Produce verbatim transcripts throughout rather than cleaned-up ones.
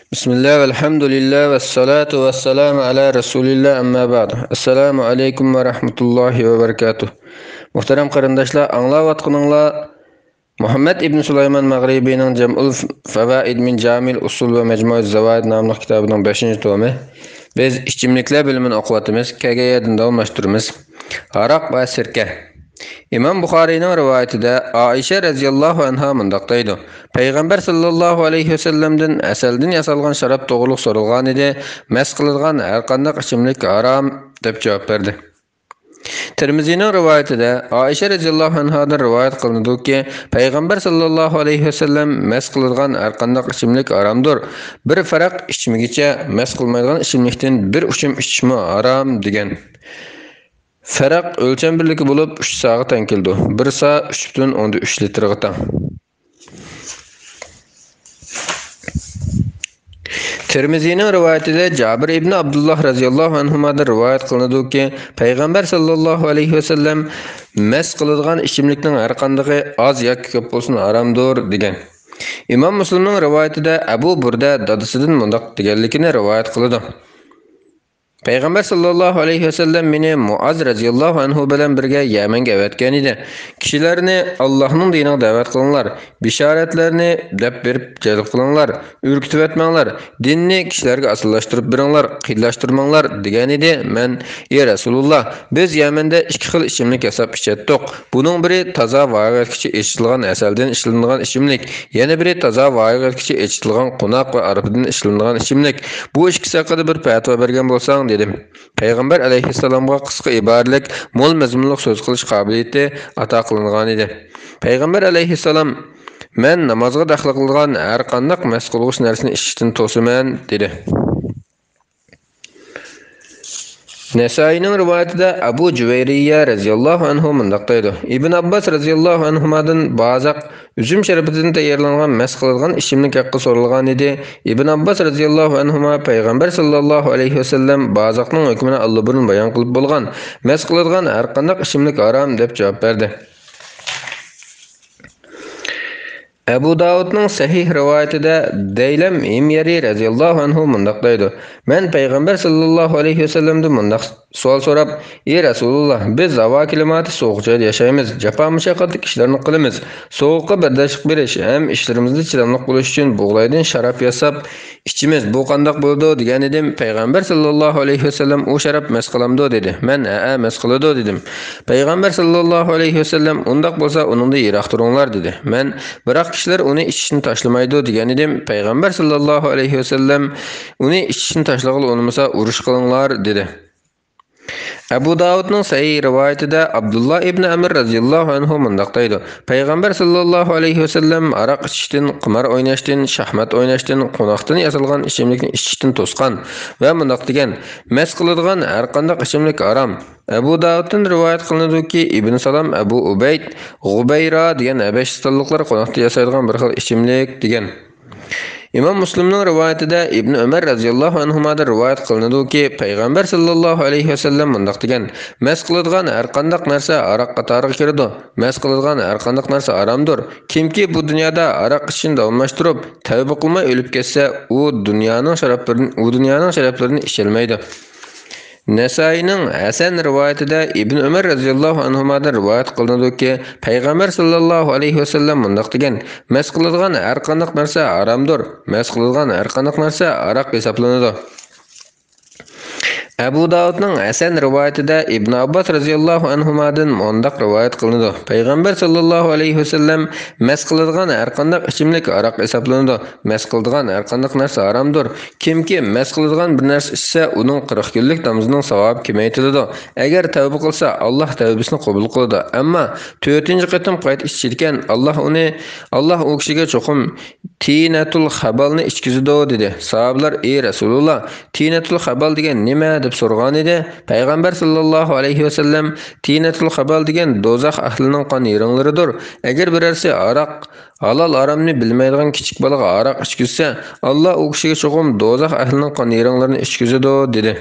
بىسمىللا، ۋەلھەمدۇلىللا، ۋەسسالاتۇ ۋەسسالامۇ ئەلا رەسۇلىللا، ئەمما بەئد. ئەسسالامۇ ئەلەيكۇم ۋە رەھمەتۇللاھى ۋە بەرىكاتۇھ. مۇھتەرەم قېرىنداشلار، ئاڭلاۋاتقىنىڭلار مۇھەممەد ئىبن سۇلايمان مەغرىبىنىڭ جەمئۇل فەۋائىد مىن جامىل ئۇسۇل ۋە مەجمۇئىز زاۋائىد ناملىق كىتابىنىڭ بەشىنچى تومى. بىز ئىچىملىكلەر بۆلۈمىنى ئوقۇۋاتىمىز. كەلگەن يەردىن داۋاملاشتۇرىمىز. ھاراق ۋە سىركە. ئىمام بۇخارىينىڭ رىۋايىتىدە ئائىشە رەزىياللاھۇ ئەنھا مۇنداق دەيدۇ: پەيغەمبەر ساللاللاھۇ ئەلەيھى ۋەسەللەمدىن ئەسەلدىن ياسالغان شاراب توغرۇلۇق سورالغانىدى، مەس قىلىدىغان ھەرقانداق ئىچىملىك ھارام، دەپ جاۋاب بەردى. تىرمىزىنىڭ رىۋايىتىدە ئائىشە رەزىياللاھۇ ئەنھادىن رىۋايەت قىلىنىدۇكى، پەيغەمبەر ساللاللاھۇ ئەلەيھى ۋەسەللەم مەس قىلىدىغان ھەرقانداق ئىچىملىك ھارامدۇر، بىر فەرەق ئىچمىگىچە مەس قىلمايدىغان ئىچىملىكتىن بىر ئۇچۇم ئىچىشمۇ ھارام، دېگەن. فەرەق ئۆلچەم بىرلىكى بولۇپ، ئۈچ ساغا تەڭ كېلىدۇ. بىر سا ئۈچ پۈتۈن ئوندىن ئۈچ لىتىرغا تەڭ. تىرمىزىنىڭ رىۋايىتىدە جابىر ئىبنى ئابدۇللاھ رەزىياللاھۇ ئەنھۇمادىن رىۋايەت قىلىنىدۇكى، پەيغەمبەر ساللاللاھۇ ئەلەيھى ۋەسەللەم مەس قىلىدىغان ئىچىملىكنىڭ ھەرقاندىقى ئاز ياكى كۆپ بولسۇن ھارامدۇر، دېگەن. ئىمام مۇسلىمنىڭ رىۋايىتىدە ئەبۇ بۇردە دادىسىدىن مۇنداق دېگەنلىكىنى رىۋايەت قىلىدۇ. پەيغەمبەر ساللاللاھۇ ئەلەيھى ۋەسەللەم مېنى مۇئاز رەزىياللاھۇ ئەنھۇ بىلەن بىرگە يەمەنگە ئەۋەتكەن ئىدى. كىشىلەرنى ئاللاھنىڭ دىنىغا دەۋەت قىلىڭلار، بىشارەتلەرنى دەپ بېرىپ جەلپ قىلىڭلار، ئۈركۈتۈۋەتمەڭلار، دىننى كىشىلەرگە ئاسانلاشتۇرۇپ بېرىڭلار، قىيىنلاشتۇرماڭلار، دېگەنىدى. مەن، ئى رەسۇلۇللا، بىز يەمەندە ئىككى خىل ئىچىملىك ياساپ ئىچەتتۇق. بۇنىڭ بىرى تازا ۋايىغەتكىچە ئېچىتىلغان ھەسەلدىن ئىشلىنىدىغان ئىچىملىك، يەنە بىرى تازا ۋايىغەتكىچە ئېچىتىلغان قوناق ۋە ئارپىدىن ئىشلىنىدىغان ئىچىملىك. بۇ ئىككىسى ھەققىدە بىر پەتىۋا بەرگەن بولساڭ، دېدىم. پەيغەمبەر ئەلەيھىسسالامغا قىسقا ئىبارىلىك، مول مەزمۇنلۇق سۆز قىلىش قابىلىيىتى ئاتا قىلىنغانىدى. پەيغەمبەر ئەلەيھىسسالام، مەن نامازغا دەخلى قىلىدىغان ھەرقانداق مەس قىلغۇچ نەرسىنى ئىچىشتىن توسىمەن، دېدى. نەسائىينىڭ رىۋايىتىدە ئەبۇ جۇۋەيرىيە رەزىياللاھۇ ئەنھۇ مۇنداق دەيدۇ: ئىبن ئابباس رەزىياللاھۇ ئەنھۇمادىن بازاق ئۈزۈم شەربىتىدىن تەييارلانغان مەس قىلىدىغان ئىچىملىك ھەققىدە سورالغانىدى. ئىبن ئابباس رەزىياللاھۇ ئەنھۇما پەيغەمبەر ساللاللاھۇ ئەلەيھى ۋەسەللەم بازاقنىڭ ھۆكمىنى ئاللىبۇرۇن بايان قىلىپ بولغان، مەس قىلىدىغان ھەرقانداق ئىچىملىك ھارام، دەپ جاۋاب بەردى. ئەبۇ داۋۇدنىڭ سەھىھ رىۋايىتىدە دەيلەم ھىميەرى رەزىياللاھۇ ئەنھۇ مۇنداق دەيدۇ: مەن پەيغەمبەر ساللاللاھۇ ئەلەيھى ۋەسەللەمدىن مۇنداق سوئال سوراپ، ئى رەسۇلۇللا، بىز ھاۋا كىلىماتى سوغۇق جايدا ياشايمىز، جاپا مۇشەققەتلىك ئىشلارنى قىلىمىز. سوغۇققا بەرداشلىق بېرىش ھەم ئىشلىرىمىزدا چىداملىق بولۇش ئۈچۈن بۇغدايدىن شاراب ياساپ ئىچىمىز، بۇ قانداق بولىدۇ؟ دېگەنىدىم. پەيغەمبەر ساللاللاھۇ ئەلەيھى ۋەسەللەم، ئۇ شاراب مەس قىلامدۇ؟ دېدى. مەن، ھەئە، مەس قىلىدۇ، دېدىم. پەيغەمبەر ساللاللاھۇ ئەلەيھى ۋەسەللەم، ئۇنداق بولسا ئۇنىڭدىن يىراق تۇرۇڭلار، دېدى. مەن، بىراق كىشىلەر ئۇنى ئىچىشنى تاشلىمايدۇ، دېگەنىدىم. پەيغەمبەر ساللاللاھۇ ئەلەيھى ۋەسەللەم، ئۇنى ئىچىشنى تاشلىغىلى ئۇنىمىسا ئۇرۇش قىلىڭلار، دېدى. ئەبۇ داۋۇدنىڭ سەھىھ رىۋايىتىدە ئابدۇللا ئىبنى ئەمر رەزىياللاھۇ ئەنھۇ مۇنداق دەيدۇ: پەيغەمبەر ساللاللاھۇ ئەلەيھى ۋەسەللەم ھاراق ئىچىشتىن، قىمار ئويناشتىن، شاھمات ئويناشتىن، قوناقتىن ياسالغان ئىچىملىكنى ئىچىشتىن توسقان ۋە مۇنداق دېگەن: مەس قىلىدىغان ھەرقانداق ئىچىملىك ھارام. ئەبۇ داۋۇدتىن رىۋايەت قىلىنىدۇكى، ئىبن سالام، ئەبۇ ئۇبەيد، غۇبەيرا دېگەن ھەبەشىستانلىقلار قوناقتا ياسايدىغان بىر خىل ئىچىملىك، دېگەن. ئىمام مۇسلىمنىڭ رىۋايىتىدە ئىبن ئۆمەر رەزىياللاھۇ ئەنھۇمادىن رىۋايەت قىلىنىدۇكى، پەيغەمبەر ساللاللاھۇ ئەلەيھى ۋەسەللەم مۇنداق دېگەن: مەس قىلىدىغان ھەرقانداق نەرسە ھاراق قاتارىغا كىرىدۇ، مەس قىلىدىغان ھەرقانداق نەرسە ھارامدۇر. كىمكى بۇ دۇنيادا ھاراق ئىچىشنى داۋاملاشتۇرۇپ، تەۋبە قىلماي ئۆلۈپ كەتسە، ئۇ دۇنيانىڭ شارابلىرىنى، ئۇ دۇنيانىڭ شارابلىرىنى ئىچەلمەيدۇ. نەسائىينىڭ ھەسەن رىۋايىتىدە ئىبن ئۆمەر رەزىياللاھۇ ئەنھۇمادىن رىۋايەت قىلىنىدۇكى، پەيغەمبەر ساللاللاھۇ ئەلەيھى ۋەسەللەم مۇنداق دېگەن: مەس قىلىدىغان ھەرقانداق نەرسە ھارامدۇر، مەس قىلىدىغان ھەرقانداق نەرسە ھاراق ھېسابلىنىدۇ. ئەبۇ داۋۇدنىڭ ھەسەن رىۋايىتىدە ئىبن ئابباس رەزىياللاھۇ ئەنھۇمادىن مۇنداق رىۋايەت قىلىنىدۇ: پەيغەمبەر ساللاللاھۇ ئەلەيھى ۋەسەللەم: مەس قىلىدىغان ھەرقانداق ئىچىملىك ھاراق ھېسابلىنىدۇ، مەس قىلىدىغان ھەرقانداق نەرسە ھارامدۇر. كىمكى مەس قىلىدىغان بىر نەرسە ئىچسە، ئۇنىڭ قىرىق كۈنلۈك نامىزىنىڭ ساۋابى كېمەيتىلىدۇ. ئەگەر تەۋبە قىلسا، ئاللاھ تەۋبىسىنى قوبۇل قىلىدۇ. ئەمما تۆتىنچى قېتىم قايتا ئىچىدىكەن، ئاللاھ ئۇنى، ئاللاھ ئۇ كىشىگە چوقۇم تىنەتۇل خەبالنى ئىچكۈزىدۇ، دېدى. ساھابىلار: ئى رەسۇلۇللاھ، تىنەتۇل خەبال دېگەن نېمە؟ دەپ سورىغانىدى. پەيغەمبەر ساللاللاھۇ ئەلەيھى ۋەسەللەم: تىنەتۇل خەبال دېگەن دوزاخ ئەھلىنىڭ قان يىرىڭلىرىدۇر. ئەگەر بىرەرسى ھاراق، ھالال ھارامنى بىلمەيدىغان كىچىك بالىغا ھاراق ئىچكۈزسە، ئاللاھ ئۇ كىشىگە چوقۇم دوزاخ ئەھلىنىڭ قان يىرىڭلىرىنى ئىچكۈزىدۇ، دېدى.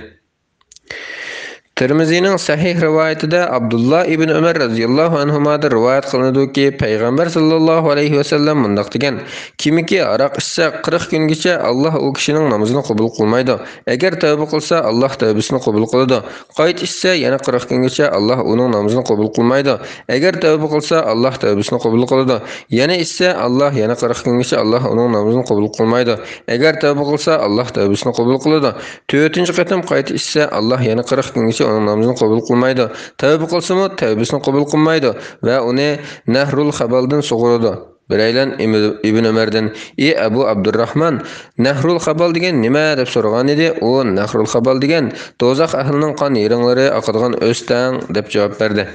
تىرمىزىنىڭ سەھىھ رىۋايىتىدە ئابدۇللا ئىبن ئۆمەر رەزىياللاھۇ ئەنھۇمادىن رىۋايەت قىلىنىدۇكى، پەيغەمبەر ساللاللاھۇ ئەلەيھى ۋەسەللەم مۇنداق دېگەن: كىمكى ھاراق ئىچسە، قىرىق كۈنگىچە ئاللاھ ئۇ كىشىنىڭ نامىزىنى قوبۇل قىلمايدۇ. ئەگەر تەۋبە قىلسا، ئاللاھ تەۋبىسىنى قوبۇل قىلىدۇ. قايتا ئىچسە، يەنە قىرىق كۈنگىچە ئاللاھ ئۇنىڭ نامىزىنى قوبۇل قىلمايدۇ. ئەگەر تەۋبە قىلسا، ئاللاھ تەۋبىسىنى قوبۇل قىلىدۇ. يەنە ئىچسە، ئاللاھ يەنە قىرىق كۈنگىچە ئاللاھ ئۇنىڭ نامىزىنى قوبۇل قىلمايدۇ. ئەگەر تەۋبە قىلسا، ئاللاھ تەۋبىسىنى قوبۇل قىلىدۇ. تۆتىنچى قېتىم قايتا ئىچسە، ئاللاھ يەنە قىرىق كۈنگىچە ئۇنىڭ نامىزىنى قوبۇل قىلمايدۇ. تەۋبە قىلسىمۇ، تەۋبىسىنى قوبۇل قىلمايدۇ ۋە ئۇنى نەھرۇل خەبالدىن سۇغۇرىدۇ. بىرەيلەن ئىم-، ئىبن ئۆمەردىن: ئى ئەبۇ ئابدۇرراھمان، نەھرۇل خەبال دېگەن نېمە؟ دەپ سورىغانىدى. ئۇ: نەھرۇل خەبال دېگەن دوزاخ ئەھلىنىڭ قان يىرىڭلىرى ئاقىدىغان ئۆستەڭ، دەپ جاۋاب بەردى.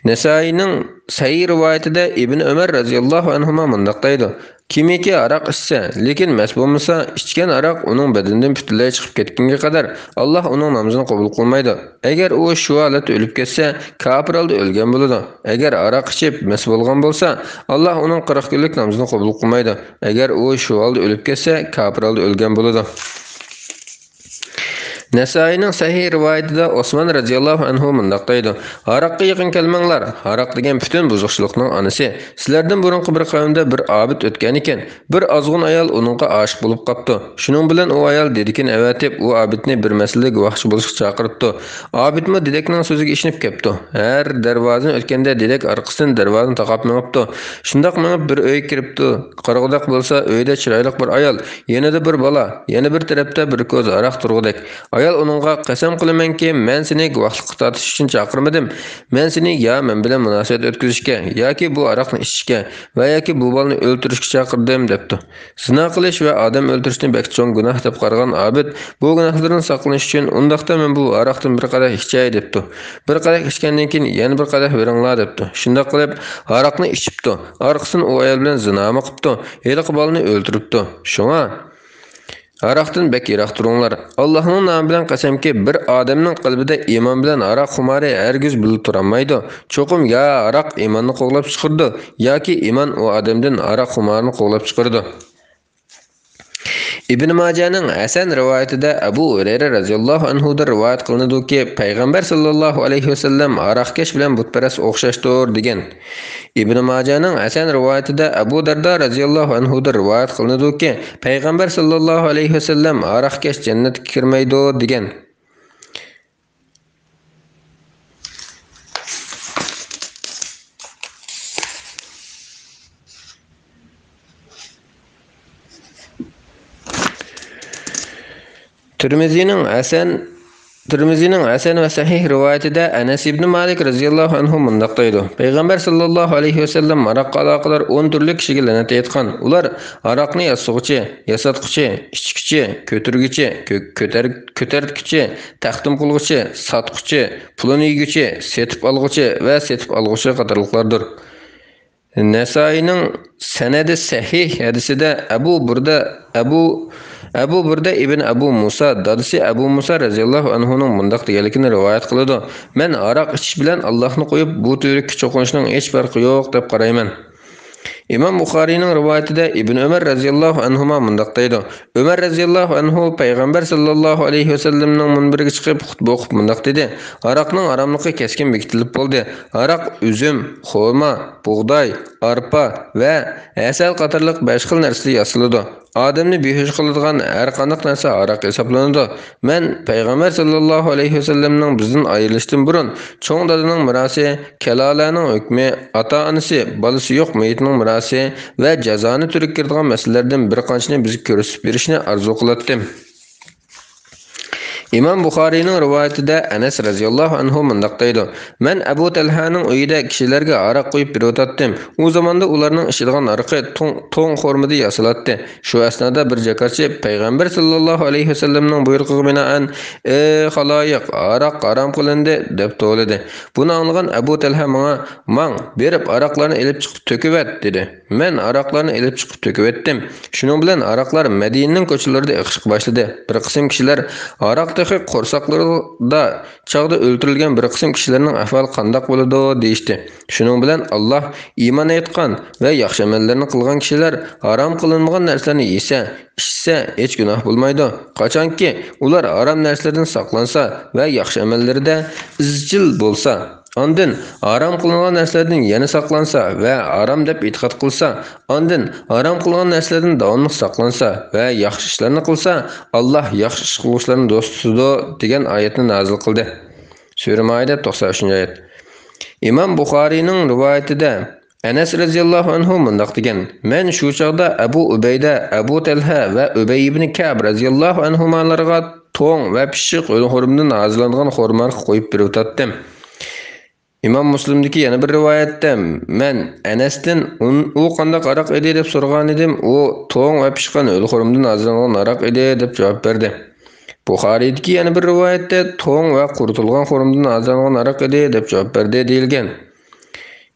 نەسائىينىڭ سەھىھ رىۋايىتىدە ئىبن ئۆمەر رەزىياللاھۇ ئەنھۇما مۇنداق دەيدۇ: كىمكى ھاراق ئىچسە، لېكىن مەست بولمىسا، ئىچكەن ھاراق ئۇنىڭ بەدىنىدىن پۈتۈنلەي چىقىپ كەتكەنگە قەدەر، ئاللاھ ئۇنىڭ نامىزىنى قوبۇل قىلمايدۇ. ئەگەر ئۇ شۇ ھالەتتە ئۆلۈپ كەتسە، كاپىر ھالدا ئۆلگەن بولىدۇ. ئەگەر ھاراق ئىچىپ مەست بولغان بولسا، ئاللاھ ئۇنىڭ قىرىق كۈنلۈك نامىزىنى قوبۇل قىلمايدۇ. ئەگەر ئۇ شۇ ھالدا ئۆلۈپ كەتسە، كاپىر ھالدا ئۆلگەن بولىدۇ. نەسائىينىڭ سەھىھ رىۋايىتىدە ئوسمان رەزىياللاھۇ ئەنھۇ مۇنداق دەيدۇ: ھاراققا يېقىن كەلمەڭلار، ھاراق دېگەن پۈتۈن بۇزۇقچىلىقنىڭ ئانىسى. سىلەردىن بۇرۇنقى بىر قەۋمدە بىر ئابىد ئۆتكەنىكەن، بىر ئازغۇن ئايال ئۇنىڭغا ئاشىق بولۇپ قاپتۇ. شۇنىڭ بىلەن ئۇ ئايال دېدىكىنى ئەۋەتىپ، ئۇ ئابىدنى بىر مەسىلىدە گۇۋاھچى بولۇشقا چاقىرىپتۇ. ئابىدمۇ دېدەكنىڭ سۆزىگە ئىشىنىپ كەپتۇ. ھەر دەرۋازىنى ئۆتكەندە دېدەك ئارقىسىدىن دەرۋازىنى تاقاپ مېڭىپتۇ. شۇنداق مېڭىپ بىر ئۆيگە كىرىپتۇ. قارىغۇدەك بولسا، ئۆيدە چىرايلىق بىر ئايال، يېنىدا بىر بالا، يەنە بىر تەرەپتە بىر كوزا ھاراق تۇرغۇدەك. ئايال ئۇنىڭغا: قەسەم قىلىمەنكى، مەن سېنى گۇۋاھلىققا تارتىش ئۈچۈن چاقىرمىدىم. مەن سېنى يا مەن بىلەن مۇناسىۋەت ئۆتكۈزۈشكە ياكى بۇ ھاراقنى ئىچىشكە ۋە ياكى بۇ بالىنى ئۆلتۈرۈشكە چاقىردىم، دەپتۇ. زىنا قىلىش ۋە ئادەم ئۆلتۈرۈشنى بەك چوڭ گۇناھ دەپ قارىغان ئابىد بۇ گۇناھلىرىدىن ساقلىنىش ئۈچۈن: ئۇنداقتا مەن بۇ ھاراقتىن بىر قەدەھ ئىچەي، دەپتۇ. بىر قەدەھ ئىچكەندىن كېيىن يەنە بىر قەدەھ بېرىڭلار، دەپتۇ. شۇنداق قىلىپ ھاراقنى ئىچىپتۇ. ئارقىسىدىن ئۇ ئايال بىلەن زىنامۇ قىپتۇ. ھېلىقى بالىنى ئۆلتۈرۈپتۇ. شۇڭا ھاراقتىن بەك يىراق تۇرۇڭلار. ئاللاھنىڭ نامى بىلەن قەسەمكى، بىر ئادەمنىڭ قەلبىدە ئىمان بىلەن ھاراق خۇمارى ھەرگىز بىللە تۇرالمايدۇ. چوقۇم يا ھاراق ئىماننى قوغلاپ چىقىرىدۇ، ياكى ئىمان ئۇ ئادەمدىن ھاراق خۇمارىنى قوغلاپ چىقىرىدۇ. ئىبن ماجەنىڭ ھەسەن رىۋايىتىدە ئەبۇ ھۇرەيرە رەزىياللاھۇ ئەنھۇدىن رىۋايەت قىلىنىدۇكى، پەيغەمبەر ساللاللاھۇ ئەلەيھى ۋەسەللەم ھاراقكەش بىلەن بۇتپەرەس ئوخشاشتۇر، دېگەن. ئىبن ماجەنىڭ ھەسەن رىۋايىتىدە ئەبۇ دەردا رەزىياللاھۇ ئەنھۇدىن رىۋايەت قىلىنىدۇكى، پەيغەمبەر ساللاللاھۇ ئەلەيھى ۋەسەللەم ھاراقكەش جەننەتكە كىرمەيدۇ، دېگەن. تىرمىزىنىڭ ھەسەن، تىرمىزىنىڭ ھەسەن ۋە سەھىھ رىۋايىتىدە ئەنەس ئىبنى مالىك رەزىياللاھۇ ئەنھۇ مۇنداق دەيدۇ: پەيغەمبەر ساللاللاھۇ ئەلەيھى ۋەسەللەم ھاراققا ئالاقىدار ئون تۈرلۈك كىشىگە لەنەت ئېيتقان. ئۇلار ھاراقنى ياسىغۇچى، ياساتقۇچى، ئىچكۈچى، كۆتۈرگۈچى، كۆ-، كۆتەر-، كۆتەرتكۈچى، تەقدىم قىلغۇچى، ساتقۇچى، پۇلىنى يېگۈچى، سېتىپ ئالغۇچى ۋە سېتىپ ئالغۇچى قاتارلىقلاردۇر. نەسائىينىڭ سەنەدى سەھىھ ھەدىسىدە ئەبۇ بۇردە، ئەبۇ، ئەبۇ بۇردە ئىبن ئەبۇ مۇسا، دادىسى ئەبۇ مۇسا رەزىياللاھۇ ئەنھۇنىڭ مۇنداق دېگەنلىكىنى رىۋايەت قىلىدۇ: مەن ھاراق ئىچىش بىلەن ئاللاھنى قويۇپ، بۇ تۈۋرۈككە چوقۇنۇشنىڭ ھېچ پەرقى يوق، دەپ قارايمەن. ئىمام بۇخارىينىڭ رىۋايىتىدە ئىبن ئۆمەر رەزىياللاھۇ ئەنھۇما مۇنداق دەيدۇ: ئۆمەر رەزىياللاھۇ ئەنھۇ پەيغەمبەر ساللاللاھۇ ئەلەيھى ۋەسەللەمنىڭ مۇنبىرىگە چىقىپ خۇتبە ئوقۇپ مۇنداق دېدى: ھاراقنىڭ ھاراملىقى كەسكىن بېكىتىلىپ بولدى. ھاراق ئۈزۈم، خورما، بۇغداي، ئارپا ۋە ھەسەل قاتارلىق بەش خىل نەرسىدىن ياسىلىدۇ. ئادەمنى بىھوش قىلىدىغان ھەر قانداق نەرسە ھاراق ھېسابلىنىدۇ. مەن پەيغەمبەر ساللاللاھۇ ئەلەيھى ۋەسەللەمنىڭ بىزدىن ئايرىلىشتىن بۇرۇن چوڭ دادىنىڭ مىراسى، كالالەنىڭ ھۆكمى، ئاتا-ئانىسى، بالىسى يوق مېيىتنىڭ مىراسى ۋە جازانى تۈرگە كىرىدىغان مەسىلىلەردىن بىر قانچىنى بىزگە كۆرسىتىپ بېرىشنى ئارزۇ قىلاتتىم. ئىمام بۇخارىينىڭ رىۋايىتىدە ئەنەس رەزىياللاھۇ ئەنھۇ مۇنداق دەيدۇ: مەن ئەبۇ تەلھانىڭ ئۆيىدە كىشىلەرگە ھاراق قۇيۇپ بېرىۋاتاتتىم. ئۇ زاماندا ئۇلارنىڭ ئىچىدىغان ھارىقى توڭ، توڭ خورمىدىن ياسىلاتتى. شۇ ئەسنادا بىر جاكارچى پەيغەمبەر ساللاللاھۇ ئەلەيھى ۋەسەللەمنىڭ بۇيرۇقىغا بىنائەن: ئى خالايىق، ھاراق ھارام قىلىندى، دەپ توۋلىدى. بۇنى ئاڭلىغان ئەبۇ تەلھە ماڭا: ماڭ، بېرىپ ھاراقلارنى ئېلىپ چىقىپ تۆكۈۋەت، دېدى. مەن ھاراقلارنى ئېلىپ چىقىپ تۆكۈۋەتتىم. شۇنىڭ بىلەن ھاراقلار مەدىنىنىڭ كوچىلىرىدا ئېقىشقا باشلىدى. بىر قىسىم كىشىلەر ھاراق تېخى قورساقلىرىدا چاغدا ئۆلتۈرۈلگەن بىر قىسىم كىشىلەرنىڭ ئەھۋالى قانداق بولىدۇ؟ دېيىشتى. شۇنىڭ بىلەن ئاللاھ ئىمان ئېيتقان ۋە ياخشى ئەمەللەرنى قىلغان كىشىلەر ھارام قىلىنمىغان نەرسىلەرنى يېسە، ئىچسە، ھېچ گۇناھ بولمايدۇ. قاچانكى ئۇلار ھارام نەرسىلەردىن ساقلانسا ۋە ياخشى ئەمەللىرىدە ئىزچىل بولسا، ئاندىن ھارام قىلىنغان نەرسىلەردىن يەنە ساقلانسا ۋە ھارام دەپ ئېتىقاد قىلسا، ئاندىن ھارام قىلغان نەرسىلەردىن داۋاملىق ساقلانسا ۋە ياخشى ئىشلارنى قىلسا، ئاللاھ ياخشى ئىش قىلغۇچىلارنى دوست تۇتىدۇ، دېگەن ئايەتنى نازىل قىلدى. سۈرە مائىدە، توقسان ئۈچىنچى ئايەت. ئىمام بۇخارىينىڭ رىۋايىتىدە ئەنەس رەزىياللاھۇ ئەنھۇ مۇنداق دېگەن: مەن شۇ چاغدا ئەبۇ ئۇبەيدە، ئەبۇ تەلھە ۋە ئۈبەي ئىبنى كەئب رەزىياللاھۇ ئەنھۇمالارغا توڭ ۋە پىششىق ھۆل خورمىدىن ھازىرلانغان خورمىنى قويۇپ بېرىۋاتاتتىم. ئىمام مۇسلىمدىكى يەنە بىر رىۋايەتتە، مەن ئەنەستىن ئۇن-، ئۇ قانداق ھاراق ئىدى دەپ سورىغانىدىم، ئۇ توڭ ۋە پىشقان ھۆل خورمىدىن ھازىرلانغان ھاراق ئىدى دەپ جاۋاب بەردى. بۇخارىيدىكى يەنە بىر رىۋايەتتە، توڭ ۋە قۇرۇتۇلغان خورمىدىن ھازىرلانغان ھاراق ئىدى دەپ جاۋاب بەردى دېيىلگەن.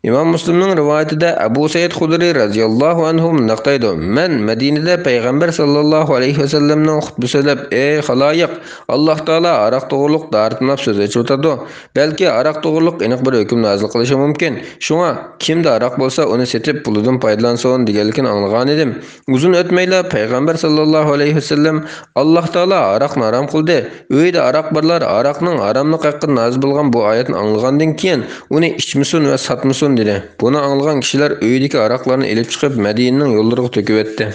ئىمام مۇسلىمنىڭ رىۋايىتىدە ئەبۇ سەئىد خۇدرى رەزىياللاھۇ ئەنھۇ مۇنداق دەيدۇ: مەن مەدىنىدە پەيغەمبەر ساللاللاھۇ ئەلەيھى ۋەسەللەمنىڭ خۇتبە سۆزلەپ، ئەي خالايىق، ئاللاھ تائالا ھاراق توغرۇلۇق دارىتىناپ سۆز ئېچىۋاتىدۇ. بەلكى ھاراق توغرۇلۇق ئېنىق بىر ھۆكۈم نازىل قىلىشى مۇمكىن. شۇڭا، كىمدە ھاراق بولسا، ئۇنى سېتىپ، پۇلىدىن پايدىلانسۇن، دېگەنلىكىنى ئاڭلىغانىدىم. ئۇزۇن ئۆتمەيلا پەيغەمبەر ساللاللاھۇ ئەلەيھى ۋەسەللەم، ئاللاھ تائالا ھاراقنى ھارام قىلدى. ئۆيىدە ھاراق بارلار ھاراقنىڭ ھاراملىقى ھەققىدە نازىل بولغان بۇ ئايەتنى ئاڭلىغاندىن كېيىن، ئۇنى ئىچمىسۇن ۋە ساتمىسۇن، دېدى. بۇنى ئاڭلىغان كىشىلەر ئۆيىدىكى ھاراقلارنى ئېلىپ چىقىپ، مەدىنىنىڭ يوللىرىغا تۆكۈۋەتتى.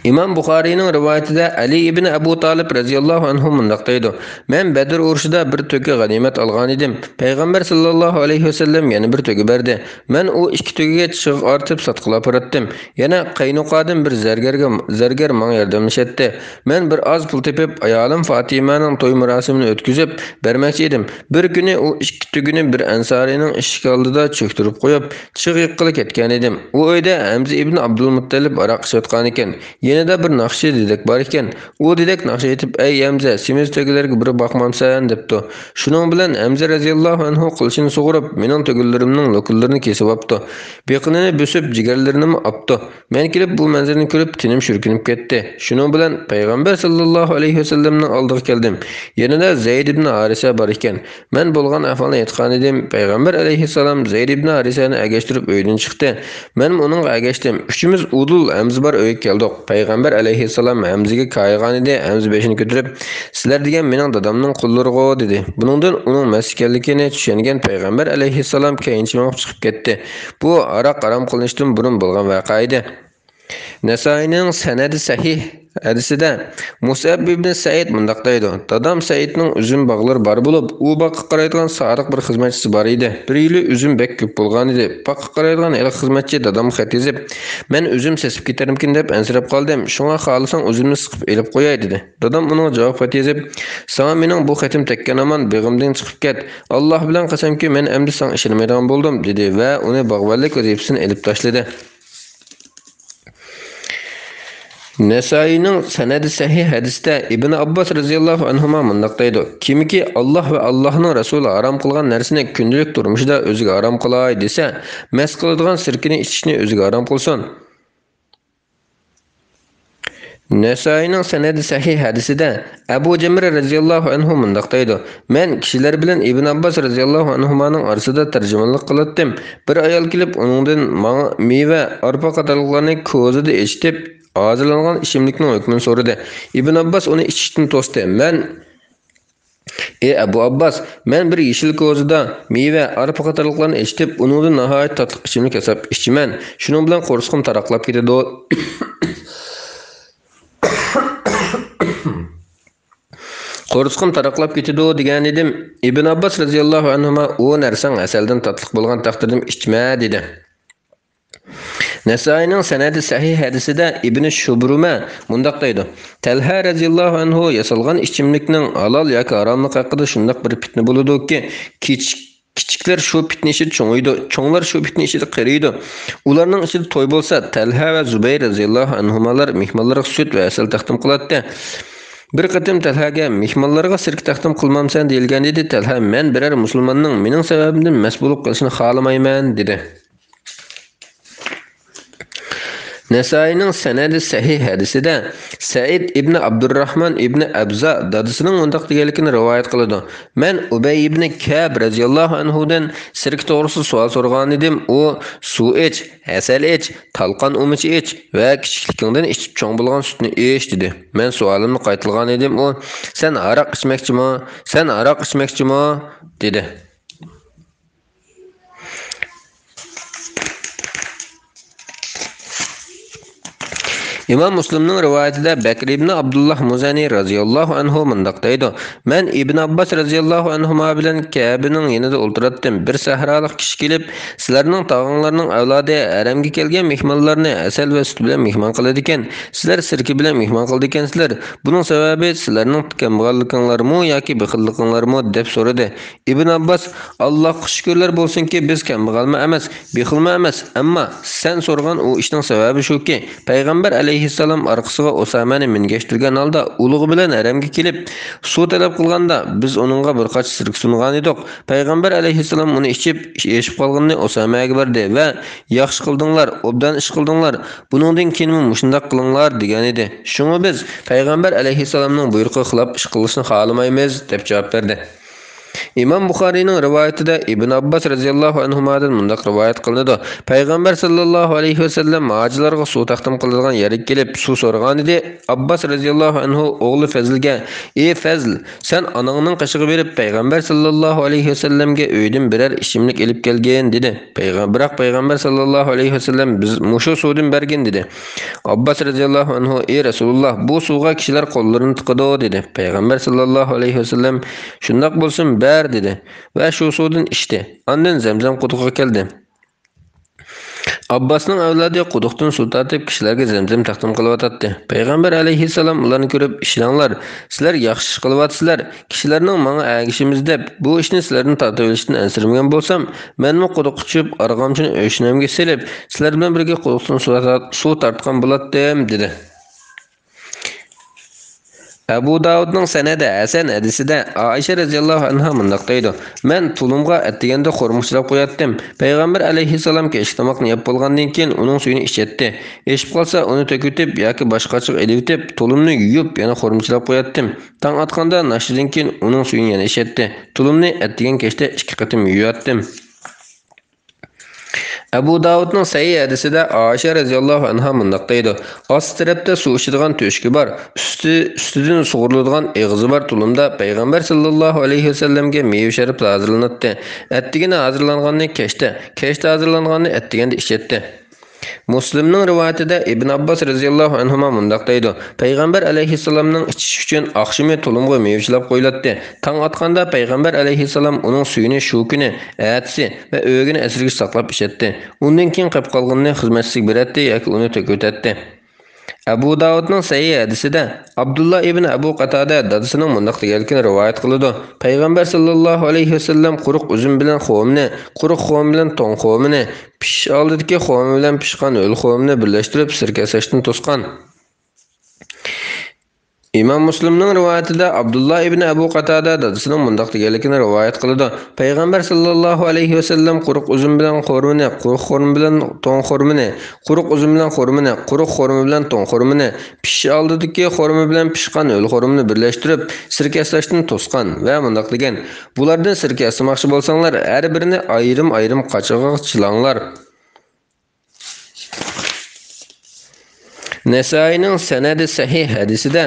ئىمام بۇخارىينىڭ رىۋايىتىدە ئەلى ئىبنى ئەبۇ تالىپ رەزىياللاھۇ ئەنھۇ مۇنداق دەيدۇ: مەن بەدر ئۇرۇشىدا بىر تۆگە غەنىيمەت ئالغانىدىم. پەيغەمبەر ساللاللاھۇ ئەلەيھى ۋەسەللەم يەنە بىر تۆگە بەردى. مەن ئۇ ئىككى تۆگىگە چىغ ئارتىپ ساتقىلى ئاپىراتتىم. يەنە قەينۇقادىن بىر زەرگەرگە، زەرگەر ماڭا ياردەملىشەتتى. مەن بىر ئاز پۇل تېپىپ، ئايالىم فاتىمەنىڭ توي مۇراسىمىنى ئۆتكۈزۈپ بەرمەكچى ئىدىم. بىر كۈنى ئۇ ئىككى تۆگىنى بىر ئەنسارىينىڭ ئىشىكى ئالدىدا چۆكتۈرۈپ قويۇپ، چىغ يېققىلى كەتكەنىدىم. ئۇ ئۆيدە ھەمزە ئىبن ئابدۇلمۇتتەلىپ ھاراق ئىچىۋاتقانىكەن. يېنىدا بىر ناخشىچى دېدەك بار ئىكەن. ئۇ دېدەك ناخشا ئېيتىپ، ئەي ھەمزە، سېمىز تۆگىلەرگە بىر باقمامسەن؟ دەپتۇ. شۇنىڭ بىلەن ھەمزە رەزىياللاھۇ ئەنھۇ قىلىچىنى سۇغۇرۇپ، مېنىڭ تۆگىلىرىمنىڭ لوكۇنلىرىنى كېسىۋاپتۇ. بېقىنىنى بۆسۈپ، جىگەرلىرىنىمۇ ئاپتۇ. مەن كېلىپ بۇ مەنزىرىنى كۆرۈپ، تېنىم شۈركۈنۈپ كەتتى. شۇنىڭ بىلەن پەيغەمبەر ساللاللاھۇ ئەلەيھى ۋەسەللەمنىڭ ئالدىغا كەلدىم. يېنىدا زەيد ئىبن ھارىسە بار ئىكەن. مەن بولغان ئەھۋالنى ئېيتقانىدىم، پەيغەمبەر ئەلەيھىسسالام زەيد ئىبن ھارىسەنى ئەگەشتۈرۈپ ئۆيدىن چىقتى. مەنمۇ ئۇنىڭغا ئەگەشتىم. ئۈچىمىز ئۇدۇل ھەمزە بار ئۆيگە كەلدۇق. پەيغەمبەر ئەلەيھىسسالام ھەمزىگە كايىغانىدى، ھەمزە بېشىنى كۆتۈرۈپ، سىلەر دېگەن مېنىڭ دادامنىڭ قۇللىرىغۇ، دېدى. بۇنىڭدىن ئۇنىڭ مەست ئىكەنلىكىنى چۈشەنگەن پەيغەمبەر ئەلەيھىسسالام كەينىچە مېڭىپ چىقىپ كەتتى. بۇ ھاراق ھارام قىلىنىشتىن بۇرۇن بولغان ۋەقە ئىدى. نەسائىينىڭ سەنەدى سەھىھ ھەدىسىدە مۇسئەب ئىبنى سەئىد مۇنداق دەيدۇ: دادام سەئىدنىڭ ئۈزۈم باغلىرى بار بولۇپ، ئۇ باغقا قارايدىغان سادىق بىر خىزمەتچىسى بار ئىدى. بىر يىلى ئۈزۈم بەك كۆپ بولغانىدى. باغقا قارايدىغان ھېلىقى خىزمەتچى دادامغا خەت يېزىپ، مەن ئۈزۈم سېسىپ كېتەرمىكىن دەپ ئەنسىرەپ قالدىم. شۇڭا خالىساڭ ئۈزۈمنى سىقىپ ئېلىپ قوياي، دېدى. دادام ئۇنىڭغا جاۋاب خەت يېزىپ، ساڭا مېنىڭ بۇ خېتىم تەگكەن ھامان بېغىمدىن چىقىپ كەت. ئاللاھ بىلەن قەسەمكى، مەن ئەمدى ساڭا ئىشەنمەيدىغان بولدۇم، دېدى ۋە ئۇنى باغۋەنلىك ۋەزىپىسىدىن ئېلىپ تاشلىدى. نەسائىينىڭ سەنەدى سەھىھ ھەدىسىدە ئىبن ئابباس رەزىياللاھۇ ئەنھۇما مۇنداق دەيدۇ: كىمكى ئاللاھ ۋە ئاللاھنىڭ رەسۇلى ھارام قىلغان نەرسىنى كۈندىلىك تۇرمۇشىدا ئۆزىگە ھارام قىلاي دېسە، مەست قىلىدىغان سىركىنى ئىچىشنى ئۆزىگە ھارام قىلسۇن. نەسائىينىڭ سەنەدى سەھىھ ھەدىسىدە ئەبۇ جەمرە رەزىياللاھۇ ئەنھۇ مۇنداق دەيدۇ: مەن كىشىلەر بىلەن ئىبن ئابباس رەزىياللاھۇ ئەنھۇمانىڭ ئارىسىدا تەرجىمانلىق قىلاتتىم. بىر ئايال كېلىپ، ئۇنىڭدىن ماڭا مېۋە، ئارپا قاتارلىقلارنى كوزىدا ئېچىتىپ، ھازىرلانغان ئىچىملىكنىڭ ھۆكمىنى سورىدى. ئىبن ئابباس ئۇنى ئىچىشتىن توستى. مەن ئى ئەبۇ ئابباس، مەن بىر يېشىل كوزىدا مېۋە، ئارپا قاتارلىقلارنى ئېچىتىپ، ئۇنىڭدىن ناھايىتى تاتلىق ئىچىملىك ياساپ ئىچىمەن. شۇنىڭ بىلەن قورسىقىم تاراقلاپ كېتىدۇ. قورسىقىم تاراقلاپ كېتىدۇ دېگەنىدىم. ئىبن ئابباس رەزىياللاھۇ ئەنھۇما، ئۇ نەرسەڭ ھەسەلدىن تاتلىق بولغان تەقدىردىمۇ ئىچمە، دېدى. نەسائىينىڭ سەنەدى سەھىھ ھەدىسىدە ئىبنى شۇبرۇمە مۇنداق دەيدۇ: تەلھە رەزىياللاھۇ ئەنھۇ ياسالغان ئىچىملىكنىڭ ھالال ياكى ھاراملىقى ھەققىدە شۇنداق بىر پىتنە بولىدۇكى، كىچىك، كىچىكلەر شۇ پىتنە ئىچىدە چوڭىيىدۇ، چوڭلار شۇ پىتنە ئىچىدە قېرىيدۇ. ئۇلارنىڭ ئىچىدە توي بولسا، تەلھە ۋە زۇبەير رەزىياللاھۇ ئەنھۇمالار مېھمانلارغا سۈت ۋە ھەسەل تەقدىم قىلاتتى. بىر قېتىم تەلھەگە، «مېھمانلارغا سىركە تەقدىم قىلمامسەن؟» دېيىلگەن ئىدى. تەلھە، «مەن بىرەر مۇسۇلماننىڭ مېنىڭ سەۋەبىمدىن مەست بولۇپ قېلىشىنى خالىمايمەن» دېدى. نەسائىينىڭ سەنەدى سەھىھ ھەدىسىدە سەئىد ئىبنى ئابدۇرراھمان ئىبنى ئەبزا دادىسىنىڭ مۇنداق دېگەنلىكىنى رىۋايەت قىلىدۇ: «مەن ئۇبەي ئىبنى كەب رەزىياللاھۇ ئەنھۇدىن سىركە توغرىسىدا سوئال سورىغانىدىم. ئۇ، سۇ ئىچ، ھەسەل ئىچ، تالقان ئۇمىچى ئىچ ۋە كىچىكلىكىڭدىن ئىچىپ چوڭ بولغان سۈتنى ئىچ، دېدى. مەن سوئالىمنى قايتىلىغانىدىم. ئۇ، سەن ھاراق ئىچمەكچىمۇ؟ سەن ھاراق ئىچمەكچىمۇ؟» دېدى. ئىمام مۇسلىمنىڭ رىۋايىتىدە بەكرى ئىبنى ئابدۇللاھ مۇزەنى رەزىياللاھۇ ئەنھۇ مۇنداق دەيدۇ: «مەن ئىبن ئابباس رەزىياللاھۇ ئەنھۇما بىلەن كەبىنىڭ يېنىدا ئولتۇراتتىم. بىر سەھرالىق كىشى كېلىپ، سىلەرنىڭ تاغاڭلارنىڭ ئەۋلادى ھەرەمگە كەلگەن مېھمانلارنى ھەسەل ۋە سۈت بىلەن مېھمان قىلىدىكەن، سىلەر سىركە بىلەن مېھمان قىلىدىكەنسىلەر. بۇنىڭ سەۋەبى سىلەرنىڭ كەمبەغەللىكىڭلارمۇ ياكى بېخىللىقىڭلارمۇ؟» دەپ سورىدى. ئىبن ئابباس، «ئاللاھقا شۈكۈرلەر بولسۇنكى، بىز كەمبەغەلمۇ ئەمەس، بېخىلمۇ ئەمەس، ئەمما سەن سورىغان ئۇ ئىشنىڭ سەۋەبى شۇكى، پەيغەمبەر ئەلەيھىسسالام ئارقىسىغا ئۇسامەنى مىنگەشتۈرگەن ھالدا ئۇلىغى بىلەن ھەرەمگە كېلىپ، سۇ تەلەپ قىلغاندا، بىز ئۇنىڭغا بىر قاچا سىركە سۇنغانىدۇق. پەيغەمبەر ئەلەيھىسسالام ئۇنى ئىچىپ، ئېشىپ قالغىنىنى ئۇسامەگە بەردى ۋە، 'ياخشى قىلدىڭلار، ئوبدان ئىش قىلدىڭلار، بۇنىڭدىن كېيىنمۇ مۇشۇنداق قىلىڭلار، دېگەنىدى. شۇڭا بىز پەيغەمبەر ئەلەيھىسسالامنىڭ بۇيرۇقىغا خىلاپ ئىش قىلىشنى خالىمايمىز، دەپ جاۋاب بەردى. ئىمام بۇخارىينىڭ رىۋايىتىدە ئىبن ئابباس رەزىياللاھۇ ئەنھۇمادىن مۇنداق رىۋايەت قىلىنىدۇ: پەيغەمبەر ساللاللاھۇ ئەلەيھى ۋەسەللەم ھاجىلارغا سۇ تەقدىم قىلىدىغان يەرگە كېلىپ سۇ سورىغانىدى. ئابباس رەزىياللاھۇ ئەنھۇ ئوغلى فەزلگە، ئى فەزل، سەن ئاناڭنىڭ قېشىغا بېرىپ، پەيغەمبەر ساللاللاھۇ ئەلەيھى ۋەسەللەمگە ئۆيدىن بىرەر ئىچىملىك ئېلىپ كەلگىن، دېدى. پەيغەم-، بىراق پەيغەمبەر ساللاللاھۇ ئەلەيھى ۋەسەللەم، بىز مۇشۇ سۇدىن بەرگىن، دېدى. ئابباس رەزىياللاھۇ ئەنھۇ، ئى رەسۇلۇللاھ، بۇ سۇغا كىشىلەر قوللىرىنى تىقىدۇ، دېدى. پەيغەمبەر ساللاللاھۇ ئەلەيھى ۋەسەللەم، شۇنداق بولسۇن، بەر، دېدى ۋە شۇ سۇدىن ئىچتى. ئاندىن زەمزەم قۇدۇقىغا كەلدى. ئابباسنىڭ ئەۋلادى قۇدۇقتىن سۇ تارتىپ، كىشىلەرگە زەمزەم تەقدىم قىلىۋاتاتتى. پەيغەمبەر ئەلەيھىسسالام ئۇلارنى كۆرۈپ، ئىشلەڭلار، سىلەر ياخشى ئىش قىلىۋاتىسىلەر، كىشىلەرنىڭ ماڭا ئەگىشىمىز دەپ، بۇ ئىشنى سىلەردىن تارتىۋېلىشتىن ئەنسىرىمىگەن بولسام، مەنمۇ قۇدۇققا چۈشۈپ، ئارغامچىنى ئۆشنەمگە سېلىپ، سىلەر بىلەن بىرگە قۇدۇقتىن سۇ تارت-، سۇ تارتقان بولاتتىم، دېدى. ئەبۇ داۋۇدنىڭ سەنەدى ھەسەن ھەدىسىدە ئائىشە رەزىياللاھۇ ئەنھا مۇنداق دەيدۇ: مەن تۇلۇمغا ئەتىگەندە خورما چىلاپ قوياتتىم. پەيغەمبەر ئەلەيھىسسالام كەچلىك تاماقنى يەپ بولغاندىن كېيىن ئۇنىڭ سۈيىنى ئىچەتتى. ئېشىپ قالسا، ئۇنى تۆكۈۋېتىپ ياكى باشقا قاچىغا ئېلىۋېتىپ، تۇلۇمنى يۇيۇپ، يەنە خورما چىلاپ قوياتتىم. تاڭ ئاتقاندا ناشتىدىن كېيىن ئۇنىڭ سۈيىنى يەنە ئىچەتتى. تۇلۇمنى ئەتىگەن كەچتە ئىككى قېتىم يۇياتتىم. ئەبۇ داۋۇدنىڭ سەھىھ ھەدىسىدە ئائىشە رەزىياللاھۇ ئەنھا مۇنداق دەيدۇ: ئاستى تەرەپتە سۇ ئىچىدىغان تۆشۈكى بار، ئۈستى، ئۈستىدىن سۇغۇرۇلىدىغان ئېغىزى بار تۇلۇمدا پەيغەمبەر ساللاللاھۇ ئەلەيھى ۋەسەللەمگە مېۋە شەربىتى ھازىرلىناتتى. ئەتىگىنى ھازىرلانغاننى كەچتە، كەچتە ھازىرلانغاننى ئەتىگەندە ئىچەتتى. مۇسلىمنىڭ رىۋايىتىدە ئىبن ئابباس رەزىياللاھۇ ئەنھۇما مۇنداق دەيدۇ: پەيغەمبەر ئەلەيھىسسالامنىڭ ئىچىش ئۈچۈن ئاخشىمى تۇلۇمغا مېۋە چىلاپ قويۇلاتتى. تاڭ ئاتقاندا پەيغەمبەر ئەلەيھىسسالام ئۇنىڭ سۈيىنى شۇ كۈنى، ئەتىسى ۋە ئۆگۈنى ئەسىرگىچە ساقلاپ ئىچەتتى. ئۇندىن كېيىن قېلىپ قالغىنىنى خىزمەتچىسىگە بېرەتتى ياكى ئۇنى تۆكۈۋېتەتتى. ئەبۇ داۋۇدنىڭ سەھىھ ھەدىسىدە ئابدۇللا ئىبن ئەبۇ قاتادە دادىسىنىڭ مۇنداق دېگەنلىكىنى رىۋايەت قىلىدۇ: پەيغەمبەر ساللاللاھۇ ئەلەيھى ۋەسەللەم قۇرۇق ئۈزۈم بىلەن خورمىنى، قۇرۇق خورما بىلەن توڭ خورمىنى، پىشىش ئالدىدىكى خورما بىلەن پىشقان ھۆل خورمىنى بىرلەشتۈرۈپ سىركە ياساشتىن توسقان. ئىمام مۇسلىمنىڭ رىۋايىتىدە ئابدۇللا ئىبنى ئەبۇ قاتادە دادىسىنىڭ مۇنداق دېگەنلىكىنى رىۋايەت قىلىدۇ: پەيغەمبەر ساللاللاھۇ ئەلەيھى ۋەسەللەم قۇرۇق ئۈزۈم بىلەن خورمىنى، قۇرۇق خورما بىلەن توڭ خورمىنى، قۇرۇق ئۈزۈم بىلەن خورمىنى، قۇرۇق خورما بىلەن توڭ خورمىنى، پىشىش ئالدىدىكى خورما بىلەن پىشقان ھۆل خورمىنى بىرلەشتۈرۈپ، سىركە ياساشتىن توسقان ۋە مۇنداق دېگەن: بۇلاردىن سىركە ياسىماقچى بولساڭلار، ھەر بىرىنى ئايرىم-ئايرىم قاچىغا چىلاڭلار. نەسائىينىڭ سەنەدى سەھىھ ھەدىسىدە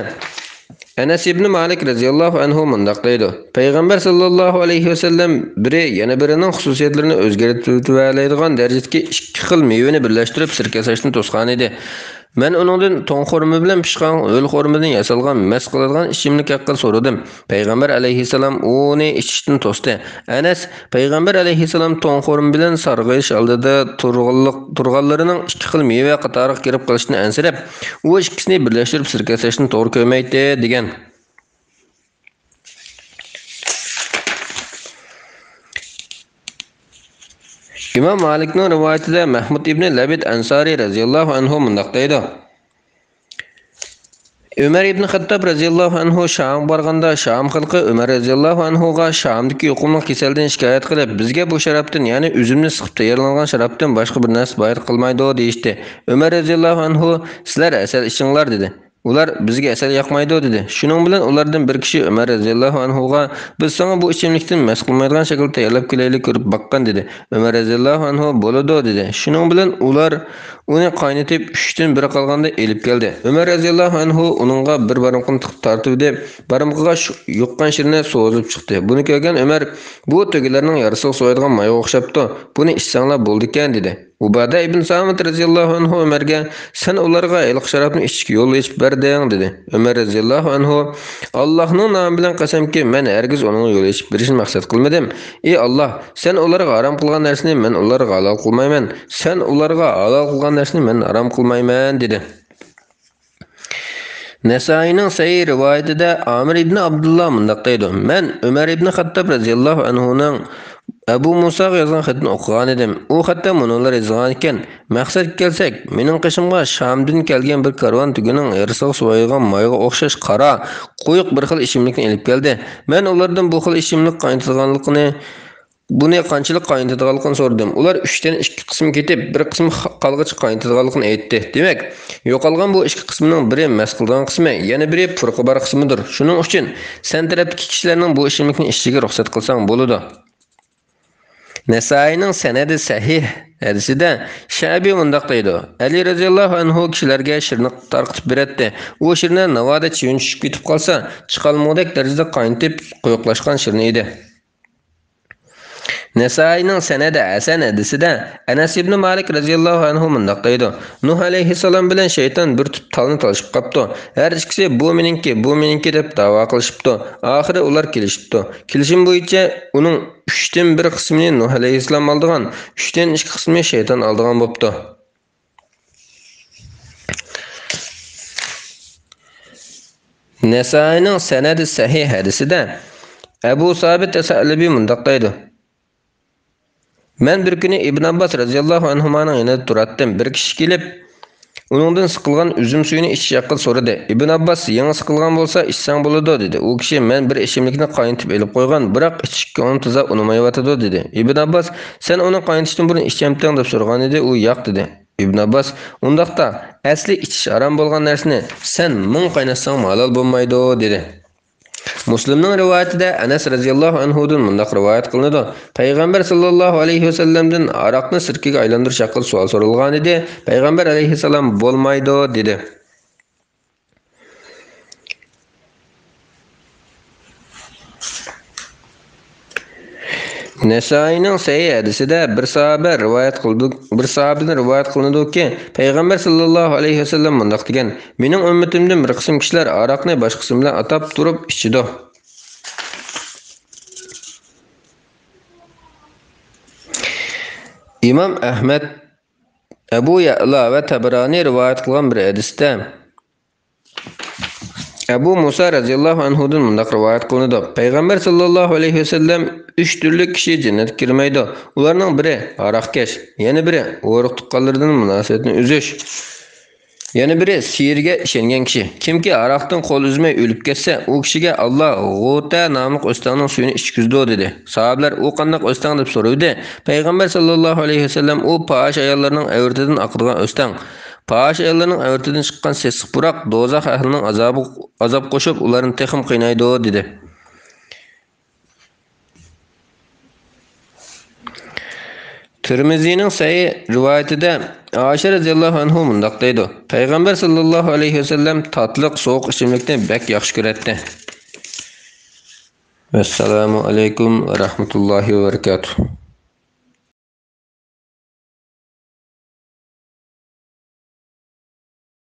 ئەنەس ئىبنى مالىك رەزىياللاھۇ ئەنھۇ مۇنداق دەيدۇ: پەيغەمبەر ساللاللاھۇ ئەلەيھى ۋەسەللەم بىرى يەنە بىرىنىڭ خۇسۇسىيەتلىرىنى ئۆزگەرتىۋېتەلەيدىغان دەرىجىدىكى ئىككى خىل مېۋىنى بىرلەشتۈرۈپ سىركە ياساشتىن توسقانىدى. مەن ئۇنىڭدىن توڭ خورما بىلەن پىشقان ھۆل خورمىدىن ياسالغان مەس قىلىدىغان ئىچىملىك ھەققىدە سورىدىم. پەيغەمبەر ئەلەيھىسسالام ئۇنى ئىچىشتىن توستى. ئەنەس، پەيغەمبەر ئەلەيھىسسالام توڭ خورما بىلەن سارغىيىش ئالدىدا تۇرغانلىق-، تۇرغانلىرىنىڭ ئىككى خىل مېۋە قاتارىغا كىرىپ قېلىشتىن ئەنسىرەپ، ئۇ ئىككىسىنى بىرلەشتۈرۈپ سىركە ياساشنى توغرا كۆرمەيتتى، دېگەن. ئىمام مالىكنىڭ رىۋايىتىدە مەھمۇد ئىبنى لەبىد ئەنسارى رەزىياللاھۇ ئەنھۇ مۇنداق دەيدۇ: ئۆمەر ئىبن خەتتاب رەزىياللاھۇ ئەنھۇ شامغا بارغاندا، شام خەلقى ئۆمەر رەزىياللاھۇ ئەنھۇغا شامدىكى يۇقۇملۇق كېسەلدىن شىكايەت قىلىپ، بىزگە بۇ شارابتىن، يەنى ئۈزۈمنى سىقىپ تەييارلانغان شارابتىن باشقا بىر نەرسە بايىتقا قىلمايدۇ، دېيىشتى. ئۆمەر رەزىياللاھۇ ئەنھۇ، سىلەر ئەسەل ئىچىڭلار، دېدى. ئۇلار، بىزگە ئەسەل ياقمايدۇ، دېدى. شۇنىڭ بىلەن ئۇلاردىن بىر كىشى ئۆمەر رەزىياللاھۇ ئەنھۇغا، بىز ساڭا بۇ ئىچىملىكتىن مەس قىلمايدىغان شەكىلدە تەييارلاپ كېلەيلى، كۆرۈپ باققىن، دېدى. ئۆمەر رەزىياللاھۇ ئەنھۇ، بولىدۇ، دېدى. شۇنىڭ بىلەن ئۇلار ئۇنى قاينىتىپ، ئۈچتىن بىرى قالغاندا ئېلىپ كەلدى. ئۆمەر رەزىياللاھۇ ئەنھۇ ئۇنىڭغا بىر بارمىقىنى تىقىپ تارتىۋىدى. بارمىقىغا شۇ يۇققان شىرنە سوزۇلۇپ چىقتى. بۇنى كۆرگەن ئۆمەر، بۇ تۆگىلەرنىڭ يارىسىغا سويىدىغان مايغا ئوخشاپتۇ. بۇنى ئىچسەڭلار بولىدىكەن، دېدى. ئۇبادە ئىبن سامىت رەزىياللاھۇ ئەنھۇ ئۆمەرگە، سەن ئۇلارغا ھېلىقى شارابنى ئىچىشكە يول ئېچىپ بەردىڭ، دېدى. ئۆمەر رەزىياللاھۇ ئەنھۇ، ئاللاھنىڭ نامى بىلەن قەسەمكى، مەن ھەرگىز ئۇنىڭغا يول ئېچىپ بېرىشنى مەقسەت قىلمىدىم. ئى ئاللاھ، سەن ئۇلارغا ھارام قىلغان نەرسىنى مەن ئۇلارغا ھالال قىلمايمەن، سەن ئۇلارغا ھالال قىلغان نەرسىنى مەن ھارام قىلمايمەن، دېدى. نەسائىينىڭ سەھىھ رىۋايىتىدە ئامىر ئىبنى ئابدۇللا مۇنداق دەيدۇ، مەن ئۆمەر ئىبنى خەتتاب رەزىياللاھۇ ئەنھۇنىڭ ئەبۇ مۇساغا يازغان خېتىنى ئوقۇغانىدىم. ئۇ خەتتە مۇنۇلار يېزىلغانىكەن، مەقسەتكە كەلسەك، مېنىڭ قېشىمغا شامدىن كەلگەن بىر كارۋان تۆگىنىڭ يارىسىغا سويىدىغان مايغا ئوخشاش قارا، قويۇق بىر خىل ئىچىملىكنى ئېلىپ كەلدى. مەن ئۇلاردىن بۇ خىل ئىچىملىك قاينىتىدىغانلىقىنى، بۇنى قانچىلىك قاينىتىدىغانلىقىنى سورىدىم. ئۇلار ئۈچتىن ئىككى قىسمى كېتىپ، بىر قىسمى قالغىچە قاينىتىدىغانلىقىنى ئېيتتى. دېمەك، يوقالغان بۇ ئىككى قىسمىنىڭ بىرى مەس قىلىدىغان قىسمى، يەنە بىرى پۇرىقى بار قىسمىدۇر. شۇنىڭ ئۈچۈن سەن تەرەپتىكى كىشىلەرنىڭ بۇ ئىچىملىكنى ئىچىشىگە رۇخسەت قىلساڭ بولىدۇ. نەسائىينىڭ سەنەدى سەھىھ ھەدىسىدە شەئبى مۇنداق دەيدۇ، ئەلى رەزىياللاھۇ ئەنھۇ كىشىلەرگە شىرنى تارقىتىپ بېرەتتى. ئۇ شىرنە ناۋادا چىۋىن چۈشۈپ كېتىپ قالسا، چىقالمىغۇدەك دەرىجىدە قاينىتىپ قويۇقلاشقان شىرنە ئىدى. نەسائىينىڭ سەنەدى ھەسەن ھەدىسىدە ئەنەس ئىبنى مالىك رەزىياللاھۇ ئەنھۇ مۇنداق دەيدۇ، نۇھ ئەلەيھىسسالام بىلەن شەيتان بىر تۈپ تالنى تالىشىپ قاپتۇ. ھەر ئىككىسى بۇ مېنىڭكى، بۇ مېنىڭكى دەپ داۋا قىلىشىپتۇ. ئاخىرى ئۇلار كېلىشىپتۇ. كېلىشىم بويىچە ئۇنىڭ ئۈچتىن بىر قىسمىنى نۇھ ئەلەيھىسسالام ئالىدىغان، ئۈچتىن ئىككى قىسمىنى شەيتان ئالىدىغان بوپتۇ. نەسائىينىڭ سەنەدى سەھىھ ھەدىسىدە ئەبۇ سابىت سەئلىبى مۇنداق دەيدۇ، مەن بىر كۈنى ئىبن ئابباس رەزىياللاھۇ ئەنھۇمانىڭ يېنىدا تۇراتتىم. بىر كىشى كېلىپ، ئۇنىڭدىن سىقىلغان ئۈزۈم سۈيىنى ئىچىش ھەققىدە سورىدى. ئىبن ئابباس، يېڭى سىقىلغان بولسا ئىچسەڭ بولىدۇ، دېدى. ئۇ كىشى، مەن بىر ئىچىملىكنى قاينىتىپ ئېلىپ قويغان، بىراق ئىچىشكە كۆڭلۈم تازا ئۇنىمايۋاتىدۇ، دېدى. ئىبن ئابباس، سەن ئۇنى قاينىتىشتىن بۇرۇن ئىچەمتىڭ دەپ سورىغانىدى، ئۇ ياق، دېدى. ئىبن ئابباس، ئۇنداقتا، ئەسلى ئىچىش ھارام بولغان نەرسىنى سەن مىڭ قايناتساڭمۇ ھالال بولمايدۇ، دېدى. مۇسلىمنىڭ رىۋايىتىدە ئەنەس رەزىياللاھۇ ئەنھۇدىن مۇنداق رىۋايەت قىلىنىدۇ، پەيغەمبەر ساللاللاھۇ ئەلەيھى ۋەسەللەمدىن ئاراقنى سىركىگە ئايلاندۇرۇش ھەققىدە سوئال سورالغانىدى، پەيغەمبەر ئەلەيھىسسالام بولمايدۇ دېدى. نەسائىينىڭ سەھىھ ھەدىسىدە بىر ساھابە رىۋايەت قىلىدۇ، بىر ساھابىدىن رىۋايەت قىلىنىدۇكى، پەيغەمبەر ساللاللاھۇ ئەلەيھى ۋەسەللەم مۇنداق دېگەن، مېنىڭ ئۈممىتىمدىن بىر قىسىم كىشىلەر ئاراقنى باشقا ئىسىم بىلەن ئاتاپ تۇرۇپ ئىچىدۇ. ئىمام ئەھمەد، ئەبۇ يەئلا ۋە تەبرانى رىۋايەت قىلغان بىر ھەدىستە، ئەبۇ مۇسا رەزىياللاھۇ ئەنھۇدىن مۇنداق رىۋايەت قىلىنىدۇ، پەيغەمبەر ساللاللاھۇ ئەلەيھى ۋەسەللەم، ئۈچ تۈرلۈك كىشى جەننەتكە كىرمەيدۇ. ئۇلارنىڭ بىرى ھاراقكەش، يەنە بىرى ئۇرۇق تۇغقانلىرىدىن مۇناسىۋەتنى ئۈزۈش، يەنە بىرى سىھىرگە ئىشەنگەن كىشى. كىمكى ھاراقتىن قول ئۈزمەي ئۆلۈپ كەتسە، ئۇ كىشىگە ئاللا غۇتە ناملىق ئۆستەڭنىڭ سۈيىنى ئىچكۈزىدۇ، دېدى. ساھابىلەر، ئۇ قانداق ئۆستەڭ؟ دەپ سورىدى. پەيغەمبەر ساللاللاھۇ ئەلەيھى ۋەسەللەم، ئۇ پاھىش ئاياللارنىڭ ئەۋرىتىدىن ئاقىدىغان ئۆستەڭ. پاھىش ئاياللارنىڭ ئەۋرىتىدىن چىققان سېسىق پۇراق دوزاخ ئەھلىنىڭ ئازابى، ئازاب قوشۇپ، ئۇلارنى تېخىمۇ قىينايدۇ، دېدى. تىرمىزىنىڭ سەھىھ رىۋايىتىدە ئائىشە رەزىياللاھۇ ئەنھۇ مۇنداق دەيدۇ، پەيغەمبەر ساللاللاھۇ ئەلەيھى ۋەسەللەم تاتلىق سوغۇق ئىچىملىكنى بەك ياخشى كۆرەتتى. ۋەسسالامۇ ئەلەيكۇم ۋە رەھمەتۇللاھى ۋە بەرىكاتۇھ.